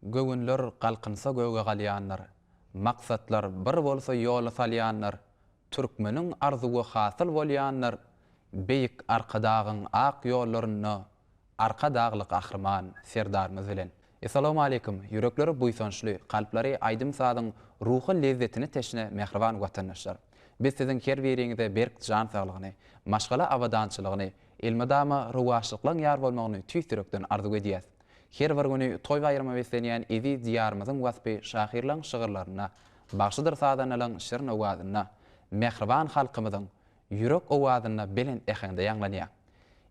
Göwünler galkynsa göge galýandyr, Maksatlar bir bolsa ýola salýandyr, Türkmeniň arzuwy hasyl bolýandyr, Beýik Arkadagyň ak ýollarynda Arkadagly Gahryman Serdarymyz bilen. Essalawmaleýkim, ýürekleri buýsançly, kalplary aýdym-sazyň ruhy lezzetine teşne mähriban watandaşlar! Biz siziň her biriňize berk jan saglygyny, maşgala abadançylygyny, elmydama rowaçlyklaň ýar bolmagyny tüýs ýürekden arzuw edýäs. Her bir güni toý-baýrama beslenýän eziz Diýarymyzyň waspy şahyrlaň şygyrlarynda, bagşydyr sazandalaň şirin owazynda, mähriban halkymyzyň ýürek owazynda belent äheňde ýaňlanýar.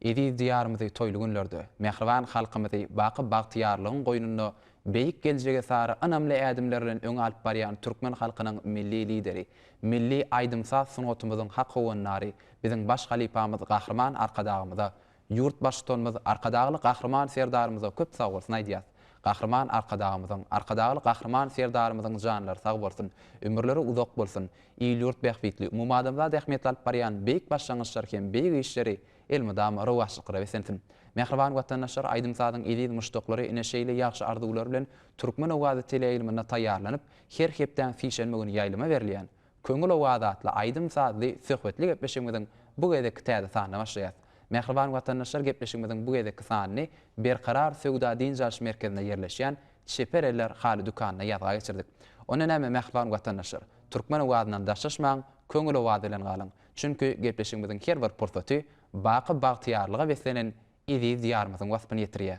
Eziz Diýarymyzy toýly günlerde, mähriban halkymyzy baky bagtyýarlygyň goýnunda beýik geljege sary ynamly ädimler bilen öňe alyp barýan türkmen halkynyň Milli Lideri, milli aýdym-saz sungatymyzyň hak howandary, biziň baş halypamyz Gahryman Arkadagymyza Ýurt Baştutanymyz Arkadagly Gahryman Serdarymyza köp sagbolsun aýdýas. Gahryman Arkadagymyzyň, Arkadagly Gahryman Serdarymyzyň janlary sag bolsun, ömürleri uzak bolsun, il-ýurt bähbitli, umumadamzat ähmiýetli alyp barýan beýik başlangyçlary hem beýik işleri elmydama rowaçlyklara beslensin. Mähriban watandaşlar, aýdym-sazyň eziz muşdaklary ine şeýle ýagşy arzuwlar bilen Türkmen owazy teleýaýlymynda taýýarlanyp, her hepdäň sişenbe güni ýaýlyma berilýän Köňül owazy atly aýdym-sazly söhbetli gepleşigimiziň bu gezekki täze sanyna başlaýas. Mähriban watandaşlar gepleşigimiziň bu gezekki sanyny Berkarar söwda-dynç alyş merkezinde ýerleşýän Çeper eller haly dükanynda ýazga geçirdik. Onda näme mähriban watandaşlar, türkmen owazyndan daşlaşmaň, köňül owazy bilen galyň. Çünki gepleşigimiziň her bir pursaty baky bagtyýarlyga beslenen eziz Diýarymyzyň waspyny ýetirýär.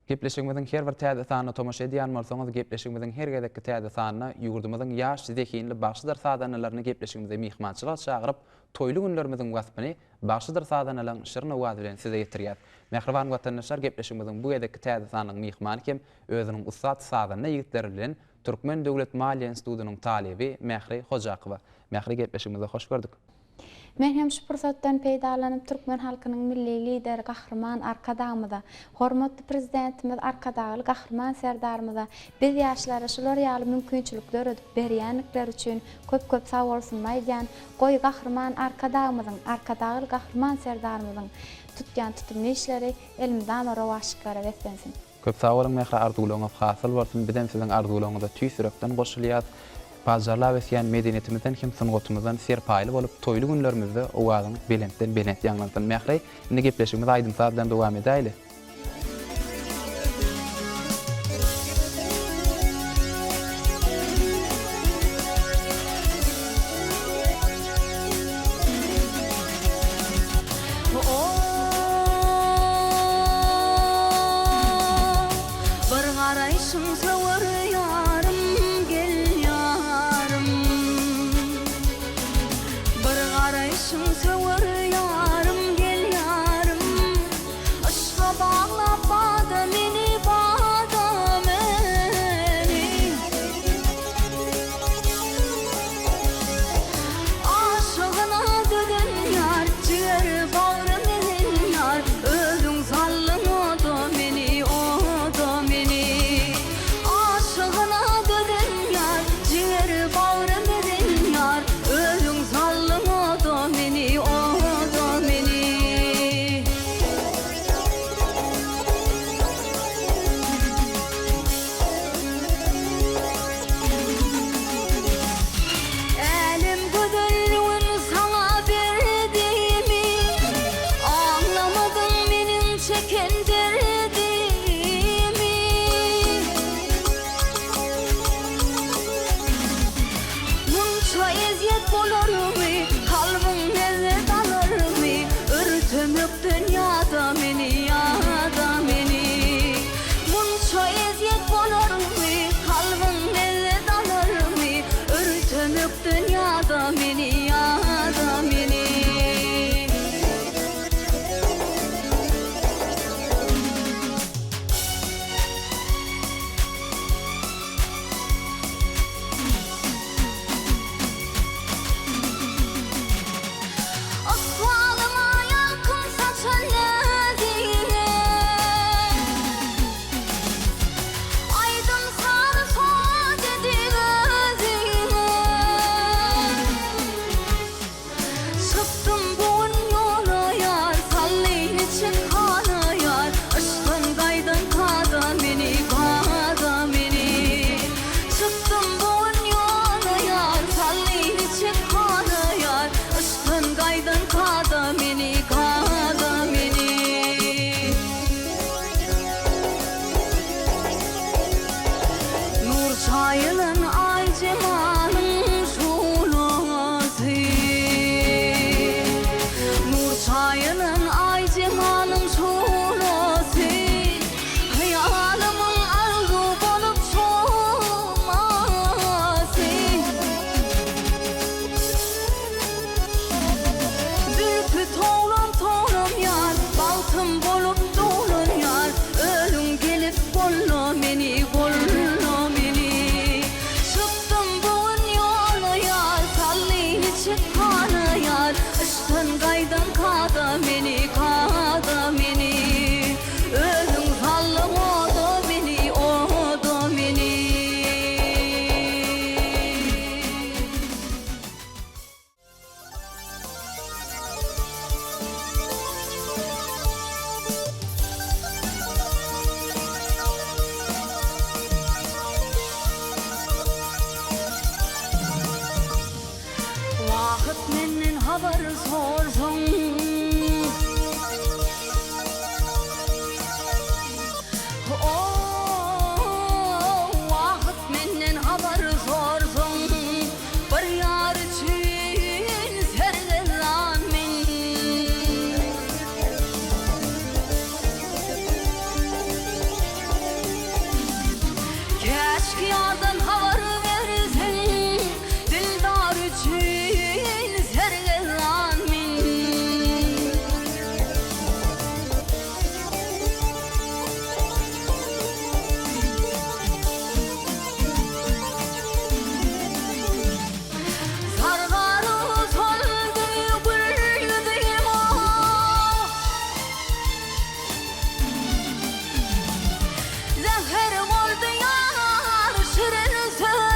Gepleşigimiziň her bir täze sanyna tomaşa edýän bolsaňyz, gepleşigimiziň her gezekki täze sanyna ýurdumyzyň ýaş, zehinli bagşydyr sazandalaryny gepleşigimize myhmançylyga çagyryp, toýly günlerimiziň waspyny bagşydyr sazandalaryň şirin owazy bilen size ýetirýäs. Mähriban watandaşlar, gepleşigimiziň bu gezekki täze sanynyň myhmany hem özüniň ussat sazanda ýigitleri bilen Türkmen döwlet maliýe institutynyň talyby Mähri Hojakowa. Mähri gepleşigimizde hoş gördük. Men hem şu pursatdan peýdalanyp türkmen halkynyň Milli Lideri Gahryman Arkadagymyza, hormatly Prezidentimiz Arkadagly Gahryman Serdarymyza biz ýaşlara şular ýaly mümkinçilik döredip berýändikleri üçin köp-köp sagbolsunymy aýdýan. Goý Gahryman Arkadagymyzyň, Arkadagly Gahryman Serdarymyzyň tutýan tutumly işleri elmydama rowaçlyklara beslensin. Köp sag boluň Mähri arzuwlaryňyz hasyl bolsun bizem siziň arzuwlaryňyza tüýs ýürekden goşulýas. Pajarlap ösýän medeniýetimizden hem sungatymyzdan serpaýly bolup toýly günlerimizde owazyňyz belentden belent ýaňlansyn Mähri indi gepleşigimizi aýdym saz bilen dowam edäýli. Bir garaýşyň söwer ýarym, gel ýarym. Bir garaýşyň söwer ýarym, gel ýarym. Yşga baglap bada meni, bada meni. Aşygyna dönen ýar, jiger bagrym ezen ýar, Özüň saldyň oda meni, oda meni. Aşygyna dönen ýar, jiger bagrym ezen ýar, Özüň saldyň oda meni, oda. çaýylan aý jemalyň şuglasy. Nur çaýylan aý jemalyň şuglasy. Hyýalymyň arzuw bolup solmasy. Zülpi towlam-towlam ýar, bagtym bolup dolan ýar, Özüň gelip golla meni, golla meni. Çykdym bu gün ýola ýar, saldy niçik hala ýar, Yşkdan gaýdan kada meni, kada meni. Özüň saldyň oda meni, oda meni. Wagt menden habar sorsaň. Wagt menden habar sorsaň, Bir ýar üçin sergezdan men. Käşki ýardan habar berseň, Dildar üçin sergezdan men. Sargaru soldy gül ýüzüm ah. Zäher boldy ýar şirin sözüm.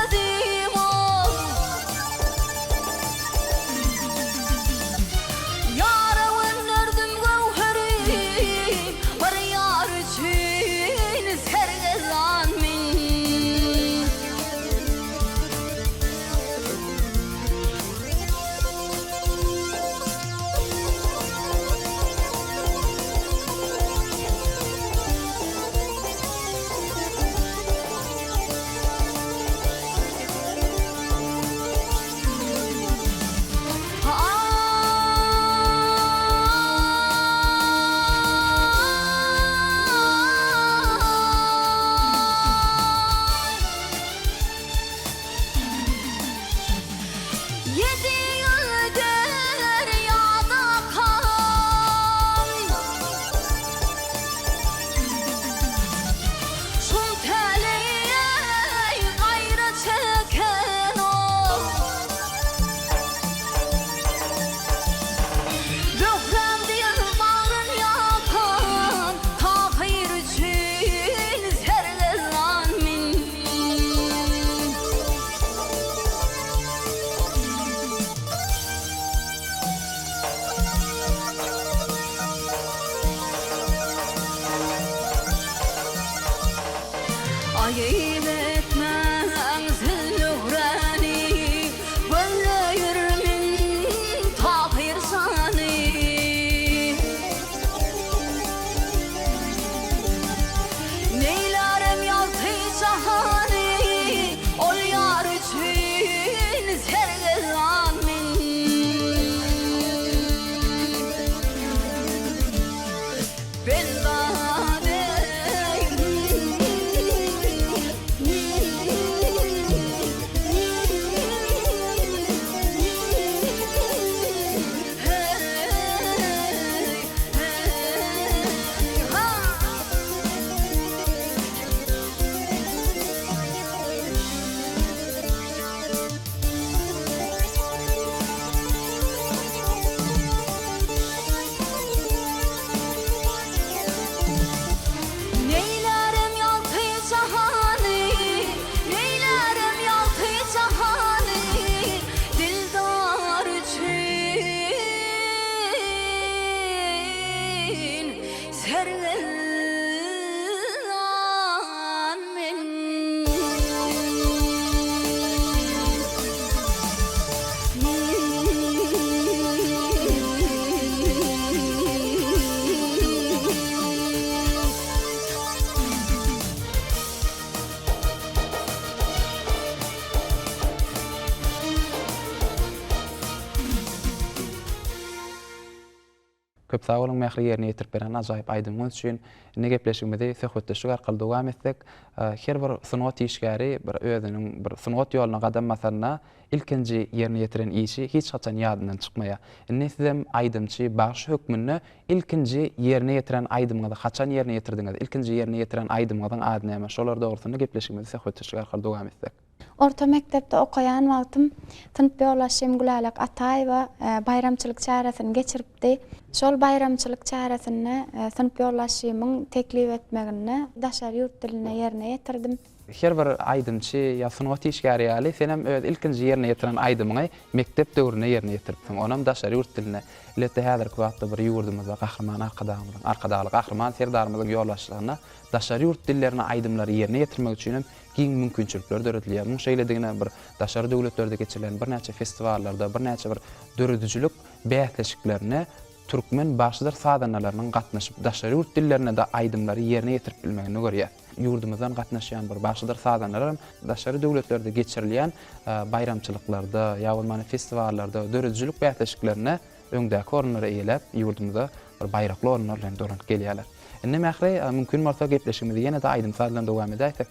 Köp sag boluň Mähri ýerine ýetirip beren ajaýyp aýdymyňyz üçin. Indi gepleşigimizi söhbetdeşlik arkaly dowam etsek. Her bir sungat işgäri bir özüniň bir sungat ýoluna gadam basanda ilkinji ýerine ýetiren işi hiç haçan ýadyndan çykmaýar. Indi sizem aýdymçy, bagşy hökmünde ilkinji ýerine ýetiren aýdymyňyzy haçan ýerine ýetirdiňiz? Ilkinji ýerine ýetiren aýdymyňyzyň ady näme? Şolar dogrusynda gepleşigimizi söhbetdeşlik arkaly dowam etsek. Orta mekdepde okaýan wagtym synp ýolbaşçym Gülälek Ataýewa baýramçylyk çäresini geçiripdi. Şol baýramçylyk çäresinde synp ýolbaşçymyň teklip etmeginde daşary ýurt dilinde ýerine ýetirdim. Her bir aýdymçy ýa sungat işgäri ýaly senem öz ilkinji ýerine ýetiren aýdymyňy mekdep döwründe ýerine ýetiripsiň. Onam daşary ýurt dilinde. Elbetde häzirki wagtda bir ýurdumyzda Gahryman Arkadagymyzyň, Arkadagly Gahryman Serdarymyzyň ýolbaşçylygynda daşary ýurt dillerinde aýdymlary ýerine ýetirmek üçinem giň mümkinçilikler döredilýär. Muň şeýledigine bir daşary döwletlerde geçirilen birnäçe festiwallarda, birnäçe bir döredijilik bäsleşiklerine türkmen bagşydyr sazandalarynyň gatnaşyp, daşary ýurt dillerinde-de aýdymlary ýerine ýetirip bilmegini görýäs. Ýurdumyzdan gatnaşýan bir bagşydyr sazandalar hem daşary döwletlerde geçirilýän baýramçylyklarda ýa bolmanda festiwallarda, döredijilik bäsleşiklerinde öňdäki orunlary eýeläp, ýurdumyza bir baýrakly orunlar bilen dolanyp gelýärler. Indi Mähri, mümkin bolsa gepleşigimizi ýene-de aýdym-saz bilen dowam edäýsek.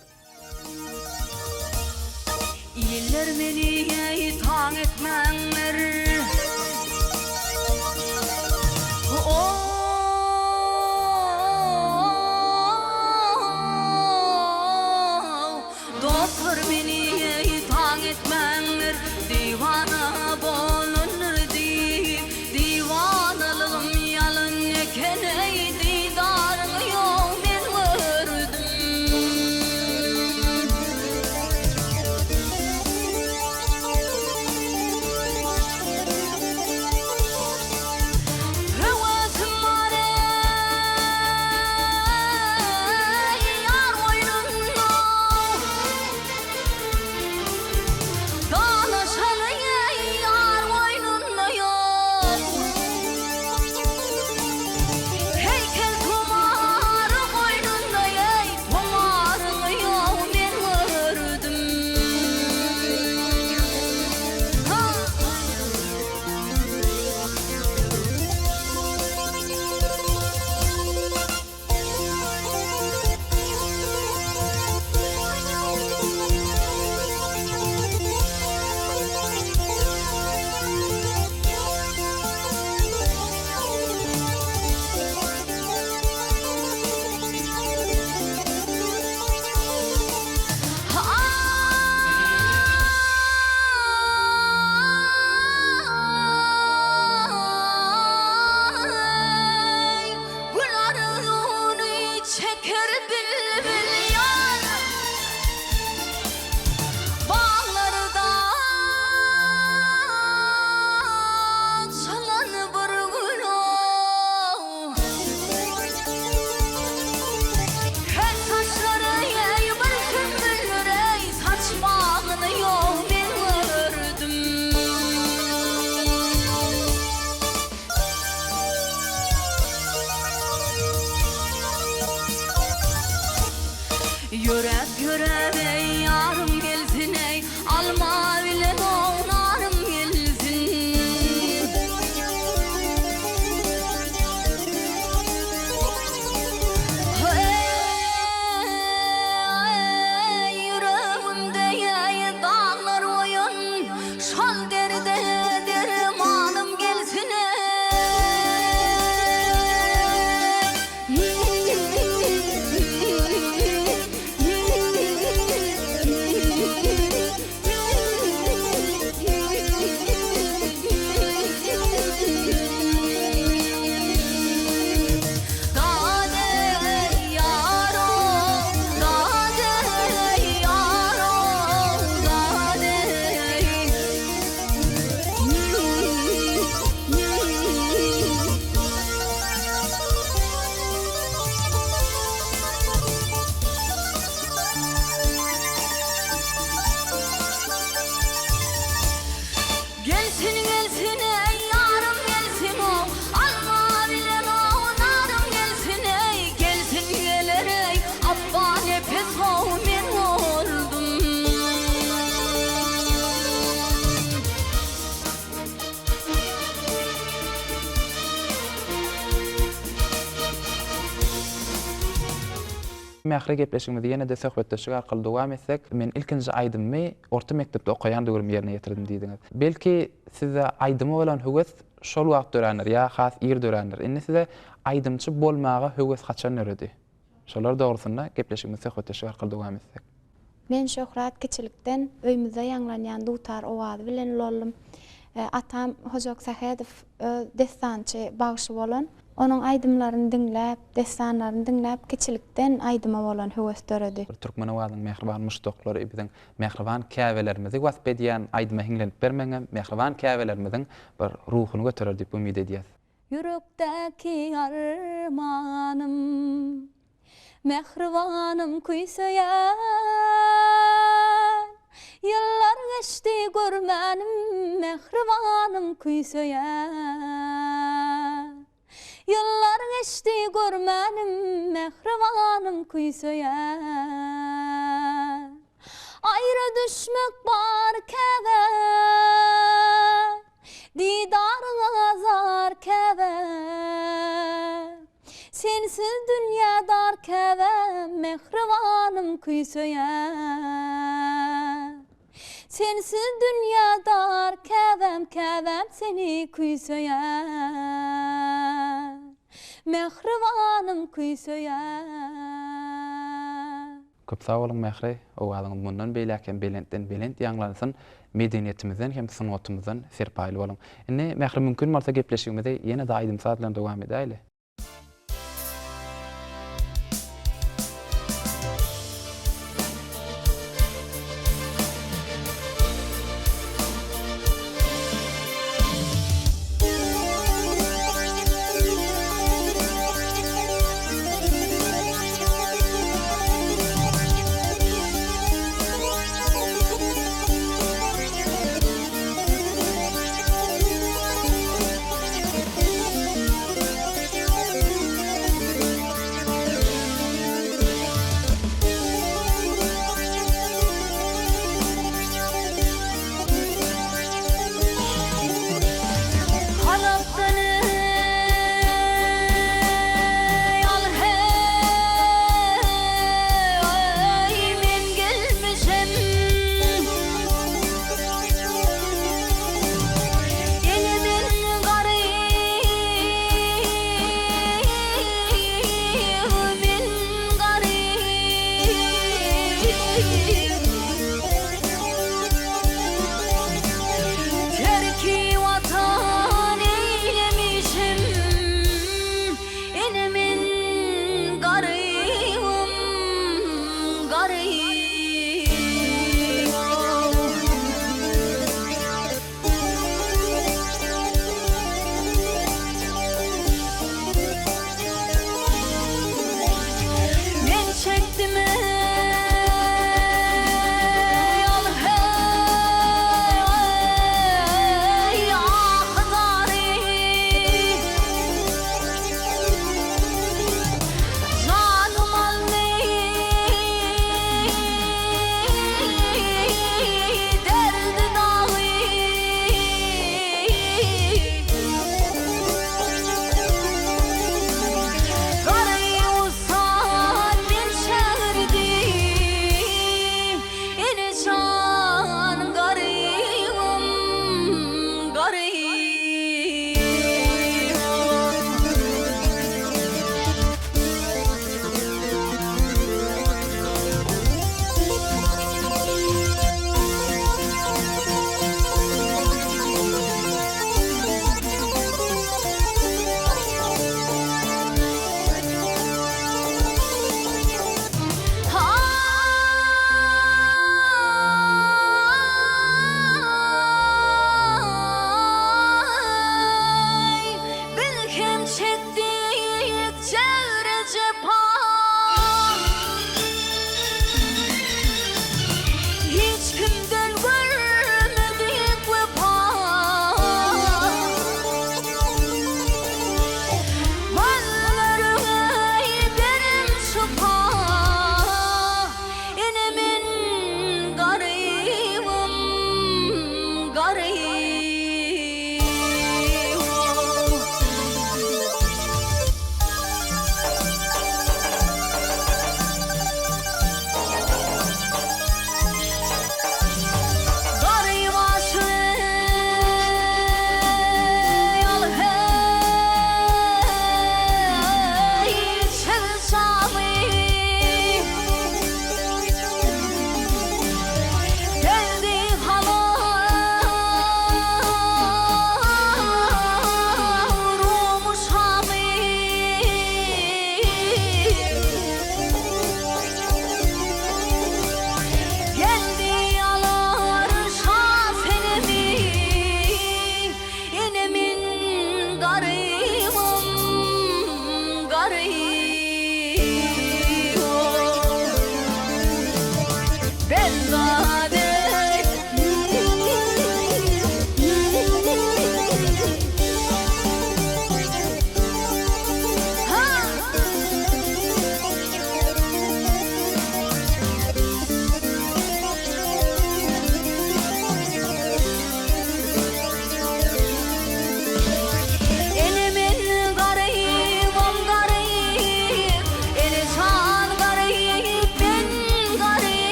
Iller meni taň etmäňler. Dostlar meni taň etmäňler. Diwana bolunr diýip, Diwanalygym ýalan eken-eý, Didaryňy ýok men gördüm. Mähri gepleşigimizi ýene-de söhbetdeşlik arkaly dowam etsek, men ilkinji aýdymymy orta mekdepde okaýan döwrüm ýerine ýetirdim diýdiňiz. Belki sizde aýdyma bolan höwes şol wagt dörändir ýa has ir dörändir. Indi size aýdymçy bolmaga höwes haçan döredi? Şolar dogrusynda gepleşigimizi söhbetdeşlik arkaly dowam etsek. Men Şöhrat kiçilikden öýmüzde ýaňlanýan dutar owazy bilen ulaldym. Atam Hojak Sähedow öz dessançy bagşy bolan. Onuň aýdymlaryny diňläp, dessanlaryny diňläp kiçilikden aýdyma bolan höwes döredi. Bir türkmen owazynyň mähriban muşdaklary biziň mähriban käbelerimizi wasp edýän aýdyma hiňlenip bermegiňem mähriban käbelerimiziň bir ruhuny göterer diýip umyt edýäs. Ýürekdäki armanym, Mähribanym küýseýän. Ýyllar geçdi görmänim, Mähribanym küýseýän. Ýyllar geçdi görmänim, Mähribanym küýseýän. Aýra düşmek bar käbä. Didaryňa zar käbä. Sensiz dünýä dar käbä, Mähribanym küýseýän. Sensiz dünýä dar käbäm, Käbäm seni küýseýän. Mähribanym küýseýän. Köp sag boluň Mähri, owazyňyz mundan beýläk hem belentden belent ýaňlansyn, medeniýetimizden hem sungatymyzdan serpaýly boluň. Indi Mähri mümkin bolsa gepleşigimizi ýene-de aýdym-saz bilen dowam edäýli.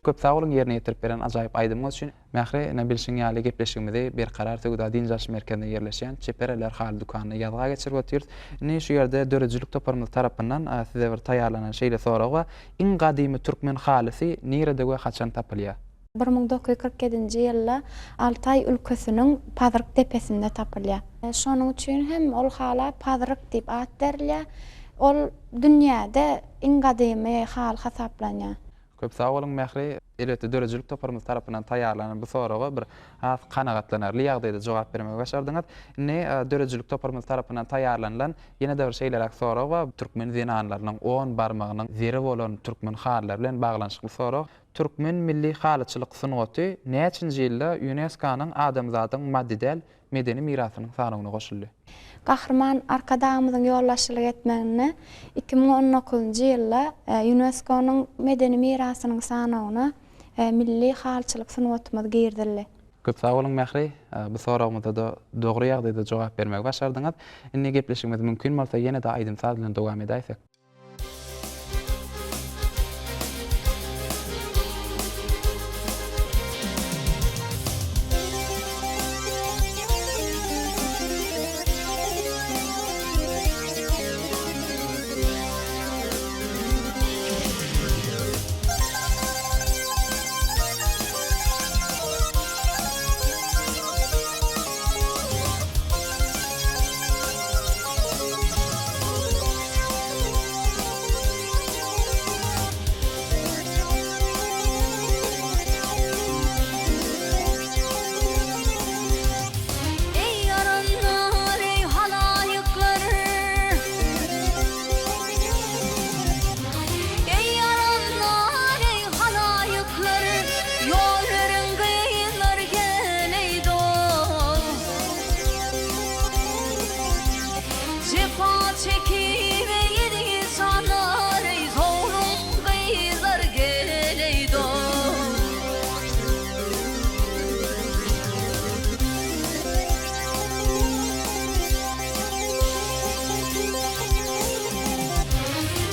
Köp sag boluň ýerine ýetirip beren ajaýyp aýdymyňyz üçin. Mähri, ine bilşiň ýaly gepleşigimizi Berkarar söwda dynç alyş merkezinde ýerleşýän Çeper eller haly dükanynda ýazga geçirip otyrys. Indi şu ýerde döredijilik toparymyz tarapyndan size bir taýýarlanan şeýle sorag bar. Iň gadymy türkmen halysy nirede we haçan tapylýar? 1947-nji ýylda Altaý ülkesiniň Pazyryk depesinde tapylýar. Şonuň üçin hem ol hala Pazyryk diýip at berilýär. Ol dünýäde iň gadymy haly hasaplanýar. Köp sag boluň Mähri. Elbetde döredijilik toparymyz tarapyndan taýýarlanan bu soraga bir has kanagatlanarly ýagdaýda jogap bermegi başardyňyz. Indi döredijilik toparymyz tarapyndan taýýarlanylan ýene-de bir şeýleräk sorag bar. Türkmen zenanlarynyň on barmagynyň zeri bolan türkmen halylary bilen baglanyşykly sorag. Türkmen milli halyçylyk sungaty näçinji ýylda ÝUNESKO-nyň adamzadyň maddy däl medeni mirasynyň sanawyna goşuldy? Gahryman Arkadagymyzyň ýolbaşçylyk etmeginde 2019-njy ýylda ÝUNESKO-nyň medeni mirasynyň sanawyna milli halyçylyk sungatymyz girizildi. Köp sag boluň Mähri, bu soragymyza-da dogry ýagdaýda jogap bermegi başardyňyz. Indi gepleşigimizi mümkin bolsa ýene-de aýdym-saz bilen dowam edäýsek. Eý ýaranlar, eý halaýyklar! Eý ýaranlar, eý halaýyklar! Ýol beriň gyzlar geleýdow! Jepa çekip eziz janlar eý zowlum gyzlar geleýdow.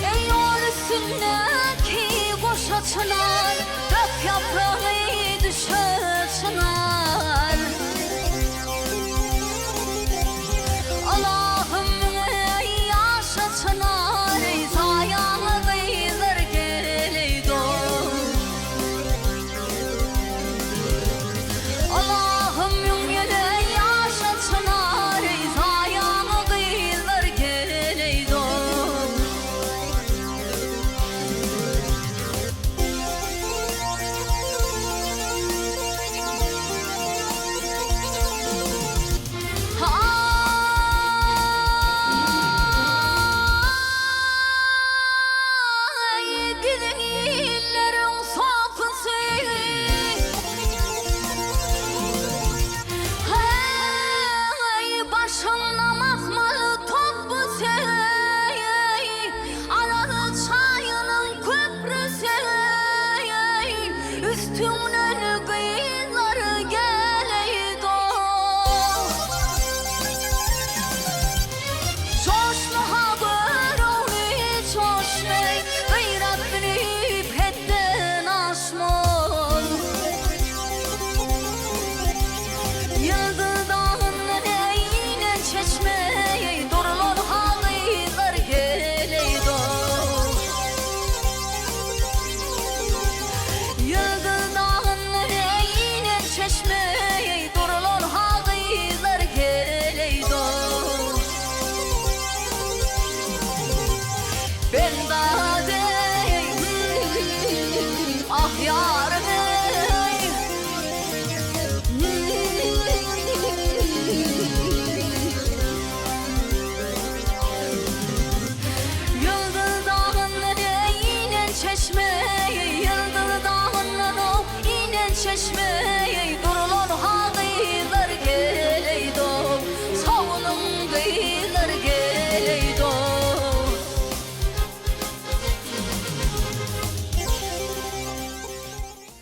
Eý ýol üstündäki goşa çynar, Gök ýapragy düşe çynar. Alahym müňe ýaşa çynar, Eý saýaňa gyzlar geleýdow. Alahym müň ýyl ýaşa çynar, Eý saýaňa gyzlar geleýdow.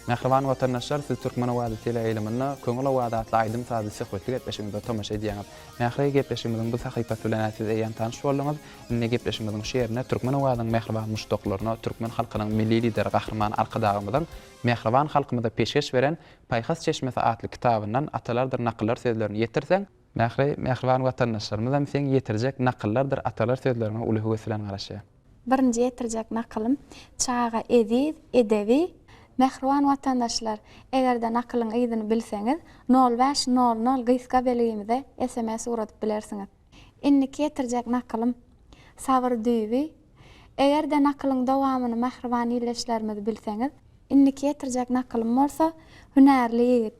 Mähriban watandaşlar, siz Türkmen owazy teleýaýlymynda Köňül owazy atly aýdym-sazly söhbetli gepleşigimize tomaşa edýäňiz. Mähri, gepleşigimiziň bu sahypasy bilen-ä siz eýýäm tanyş bolduňyz. Indi gepleşigimiziň şu ýerinde Türkmen owazynyň mähriban muşdaklaryna türkmen halkynyň Milli Lideri Gahryman Arkadagymyzyň mähriban halkymyza peşgeş beren Paýhas çeşmesi atly kitabyndan atalardyr nakyllar sözlerini ýetirseň, Mähri, mähriban watandaşlarymyzam seň ýetirjek nakyllardyr atalar sözleriňe uly höwes bilen garaşýar. Birinji ýetirjek nakylym, Çaga eziz, edebi. Mähriban watandaşlar, eger-de nakylyň yzyny bilseňiz, nol bäş nol nol gysga belgimize sms ugradyp bilersiňiz. Indiki ýetirjek nakylym, Sabyr düýbi. Eger-de nakylyň dowamyny mähriban ildeşlerimiz bilseňiz, Indiki ýetirjek nakylym bolsa, Hünärli ýigit.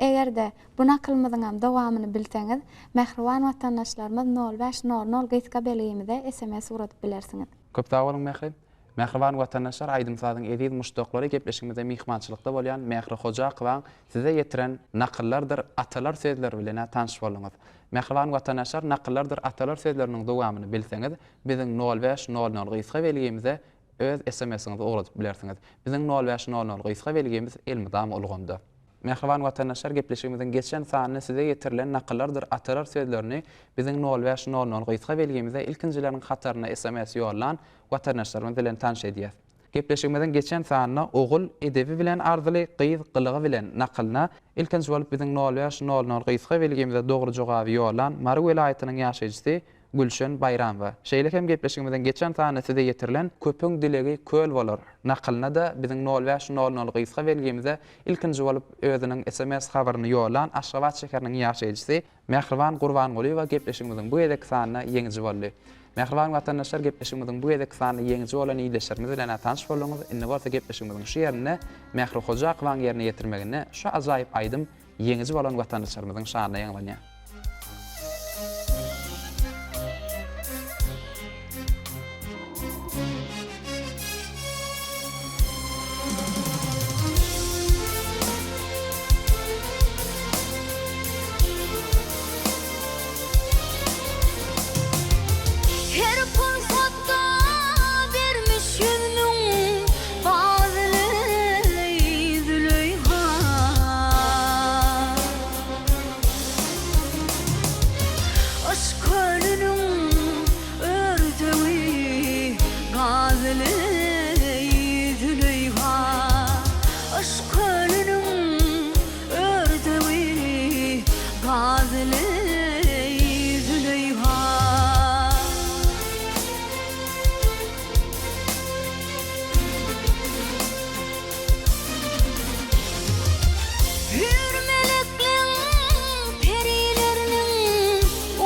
Eger-de, bu nakylymyzyňam dowamyny bilseňiz, mähriban watandaşlarymyz nol bäş nol nol gysga belgimize sms ugradyp bilersiňiz. Köp sag boluň Mähri. Mähriban watandaşlar aýdym-sazyň eziz muşdaklary gepleşigimizde myhmançylykda bolýan Mähri Hojakowaň size ýetiren nakyllardyr atalar sözleri bilen-ä tanyş bolduňyz. Mähriban watandaşlar nakyllardyr atalar sözleriniň dowamyny bilseňiz biziň nol bäş nol nol gysga belgimize Öz SMS-iňizi ugradyp bilersiňiz. Biziň nol bäş nol nol gysga belgimiz elmydama ulgamda. Mähriban watandaşlar gepleşigimiziň geçen sanynda size ýetirilen nakyllardyr atalar sözlerini biziň nol bäş nol nol gysga belgimize ilkinjileriň hatarynda sms ýollan watandaşlarymyz bilen tanyş edýäs. Gepleşigimiziň geçen sanynda Ogul edebi bilen arzyly, gyz gylygy bilen nakylyna ilkinji bolup biziň nol bäş nol nol gysga belgimize dogry jogaby ýollan Mary welaýatynyň ýaşaýjysy Gülşen Baýramowa. Şeýle hem gepleşigimiziň geçen sanynda size ýetirilen Köpüň dilegi köl bolar nakylyna-da biziň nol bäş nol nol gysga belgimize ilkinji bolup özüniň sms habaryny ýollan Aşgabat şäheriniň ýaşaýjysy Mähriban Gurbangulyýewa gepleşigimiziň bu gezekki sanynda ýeňiji boldy. Mähriban watandaşlar gepleşigimiziň bu gezekki sanynda ýeňiji bolan ildeşlerimiz bilen-ä tanyş bolduňyz, indi bolsa gepleşigimiziň şu ýerinde Mähri Hojakowaň ýerine ýetirmeginde şu ajaýyp aýdym Ýeňiji bolan watandaşlarymyzyň şanyna ýaňlanýar. Her pursatda bermiş ýüzümiň Bazyly Züleýha. Yşk kölüniň örtegi Gazyly Züleýha. Yşk kölüniň örtegi Gazyly Züleýha. Hüýr melekleň, perileriniň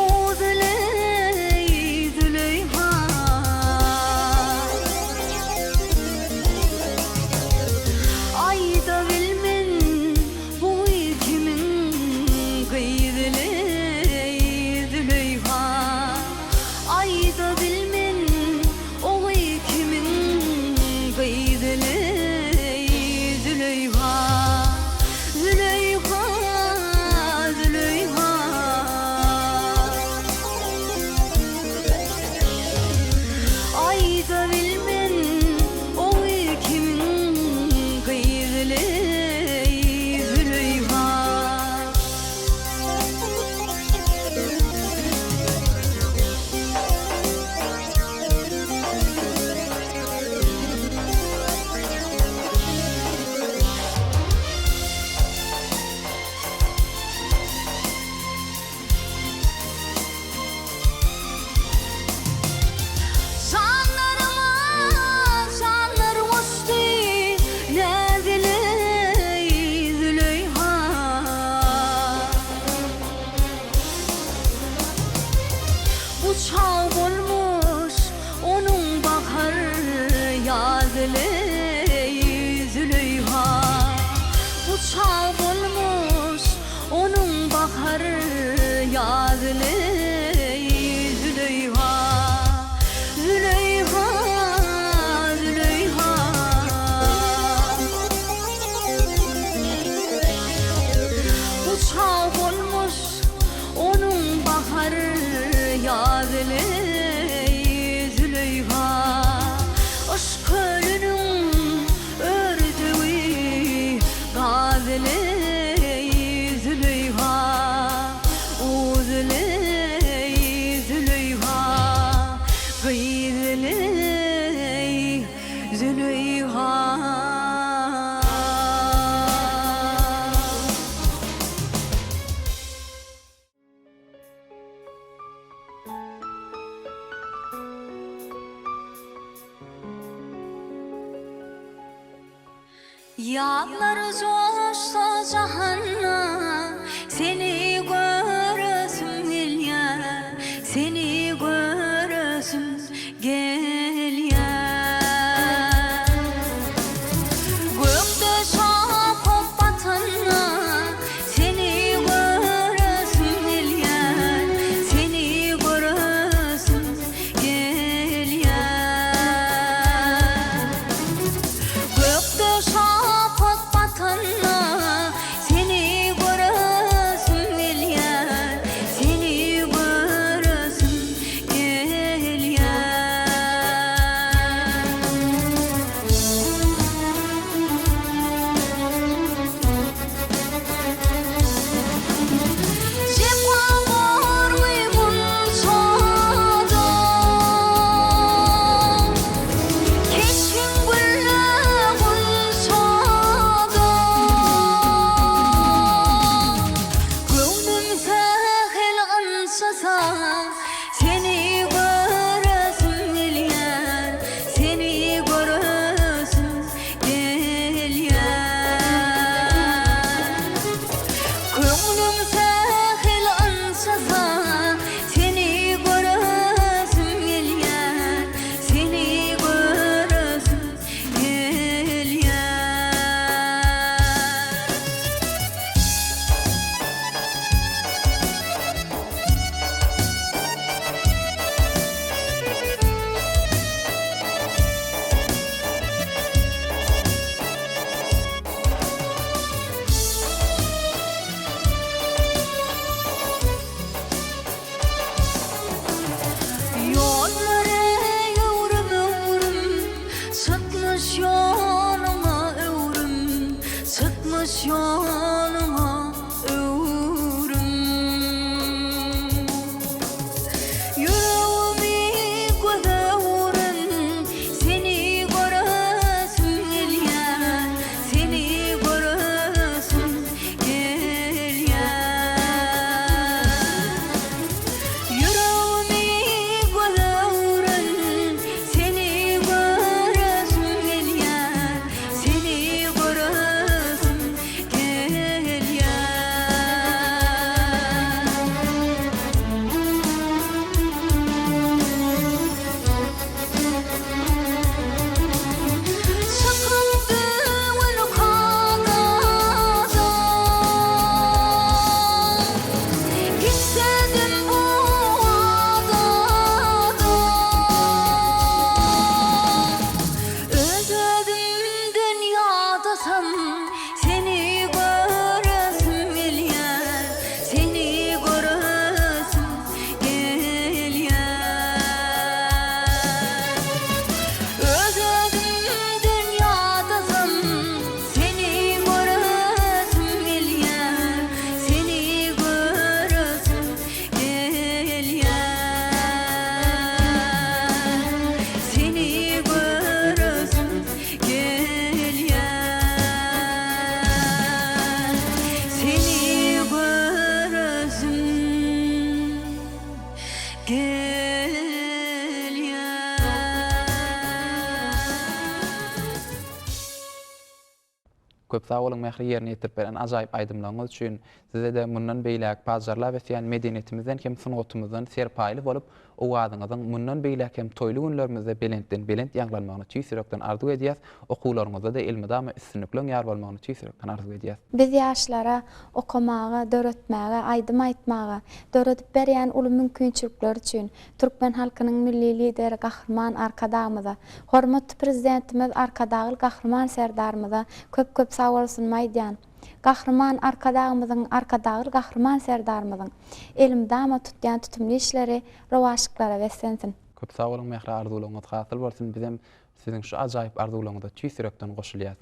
Ozuleý, Züleýha. Aýda bilmen bu kimiň gyzyleý, Züleýha. Aýda bilmen Ogy kimiň gyzyleý Züleýha, Züleýha, Züleýha. Aýda bilmen ogy kimiň gyzyleý Züleýha. Janlaryma janlar goşdy näzileý Züleýha. Bu çag bolmuş onuň bahar ýazyleý Züleýha. Bu çag bolmuş onuň bahar ýazyleý Züleýha. Züleýha, Züleýha. Bu çag bolmuş Onuň bahar ýazyleý Züleýha. Yşk kölüniň örtügi. Ýazlar joşsa jahanda, Seni göresim gelýär, Seni göresim gelýär. Gökde şapak batanda, Seni göresim gelýär, Seni göresim gelýär. Gökde şapak batanda, Seni göresim gelýär, Seni göresim gelýär. Jepa bormy munçada? Keşbiň gülle gunçada. Göwnüm sähel ynjasa, Seni göresim gelýär, Seni göresim gelýär. Köňlüm sähel ynjasa, Seni göresim gelýär, Seni göresim gelýär. Ýollary öwrüm-öwrüm, Çykmyş ýoluňa öwrüm, Çykmyş ýoluňa öwrüm. Ýüregimi göze uran, Seni göresim gelýär, Seni göresim gelýär. Ýüregimi göze uran, Seni göresim gelýär, Seni göresim gelýär. Çykyldy welkadadan, Gitsedim bu adadan. Öz-özümden ýadasam, Seni göresim gelýär, Seni göresim gelýär. Öz-özümden ýadasam, Seni göresim gelýär, Seni göresim gelýär. Seni göresim gelýär. Seni göresim gelýär. Köp sag boluň Mähri ýerine ýetirip beren ajaýyp aýdymlaryňyz üçin. Size-de mundan beýläk pajarlap ösýän medeniýetimizden hem sungatymyzdan serpaýly bolup, owazyňyzyň mundan beýläk hem toýly günlerimizde belentden belent ýaňlanmagyny tüýs ýürekden arzuw edýäs. Okuwlaryňyzda-da elmydama üstünlikleň ýar bolmagyny tüýs ýürekden arzuw edýäs. Biz ýaşlara okamaga, döretmäge, aýdym aýtmaga, döredip berýän uly mümkinçilikleri üçin türkmen halkynyň Milli Lideri Gahryman Arkadagymyza, hormatly Prezidentimiz Arkadagly Gahryman Serdarymyza köp-köp sagbolsunymy aýdýan. Gahryman Arkadagymyzyň, Arkadagly Gahryman Serdarymyzyň elmydama tutýan tutumly işleri rowaçlyklara beslensin. Köp sag boluň Mähri arzuwlaryňyz hasyl bolsun bizem siziň şu ajaýyp arzuwlaryňyza tüýs ýürekden goşulýas.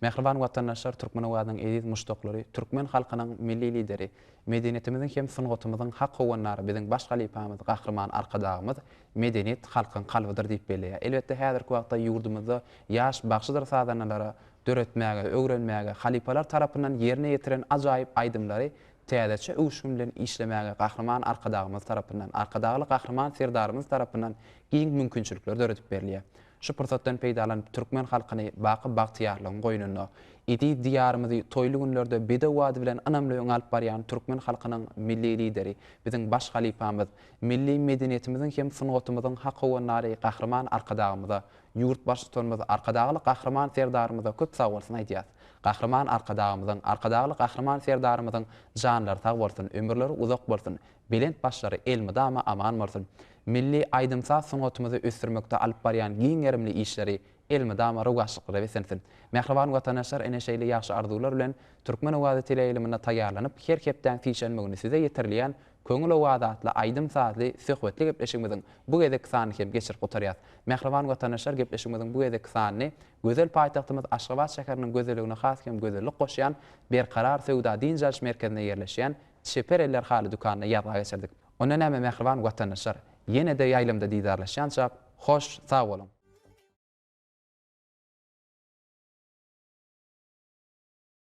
Mähriban watandaşlar, Türkmen owazynyň eziz muşdaklary, türkmen halkynyň Milli Lideri, medeniýetimiziň hem sungatymyzyň hak howandary biziň baş halypamyz Gahryman Arkadagymyz Medeniýet halkyň kalbydyr diýip belleýär. Elbetde, häzirki wagtda ýurdumyzda ýaş bagşydyr sazandalara döretmäge, öwrenmäge, halypalar tarapyndan ýerine ýetiren ajaýyp aýdymlary täzeçe öwüşgin bilen işlemäge Gahryman Arkadagymyz tarapyndan, Arkadagly Gahryman Serdarymyz tarapyndan giň mümkinçilikler döredip berilýär. Şu pursatdan peýdalanyp türkmen halkyny baky bagtyýarlygyň goýnunda, eziz Diýarymyzy toýly günlerde bedew ady bilen ynamly öňe alyp barýan türkmen halkynyň Milli Lideri, biziň baş halypamyz, milli medeniýetimiziň hem sungatymyzyň hak howandary Gahryman Arkadagymyza, Ýurt Baştutanymyz Arkadagly Gahryman Serdarymyza köp sagbolsun aýdýas. Gahryman Arkadagymyzyň, Arkadagly Gahryman Serdarymyzyň janlary sag bolsun, ömürleri uzak bolsun, belent başlary elmydama aman bolsun! Milli aýdym-saz sungatymyzy ösdürmekde alyp barýan giň gerimli işleri elmydama rowaçlyklara beslensin! Mähriban watandaşlar ine şeýle ýagşy arzuwlar bilen Türkmen owazy teleýaýlymynda taýýarlanyp her hepdäň sişenbe güni size ýetirilýän Köňül owazy atly aýdym-sazly söhbetli gepleşigimiziň bu gezekki sanyny hem geçirip gutarýas. Mähriban watandaşlar gepleşigimiziň bu gezekki sanyny gözel paýtagtymyz Aşgabat şäheriniň gözelligine has hem gözellik goşýan Berkarar söwda-dynç alyş merkezinde ýerleşýän Çeper eller haly dükanynda ýazga geçirdik. Onda näme mähriban watandaşlar, ýene-de ýaýlymda didarlaşýançak, hoş sag boluň!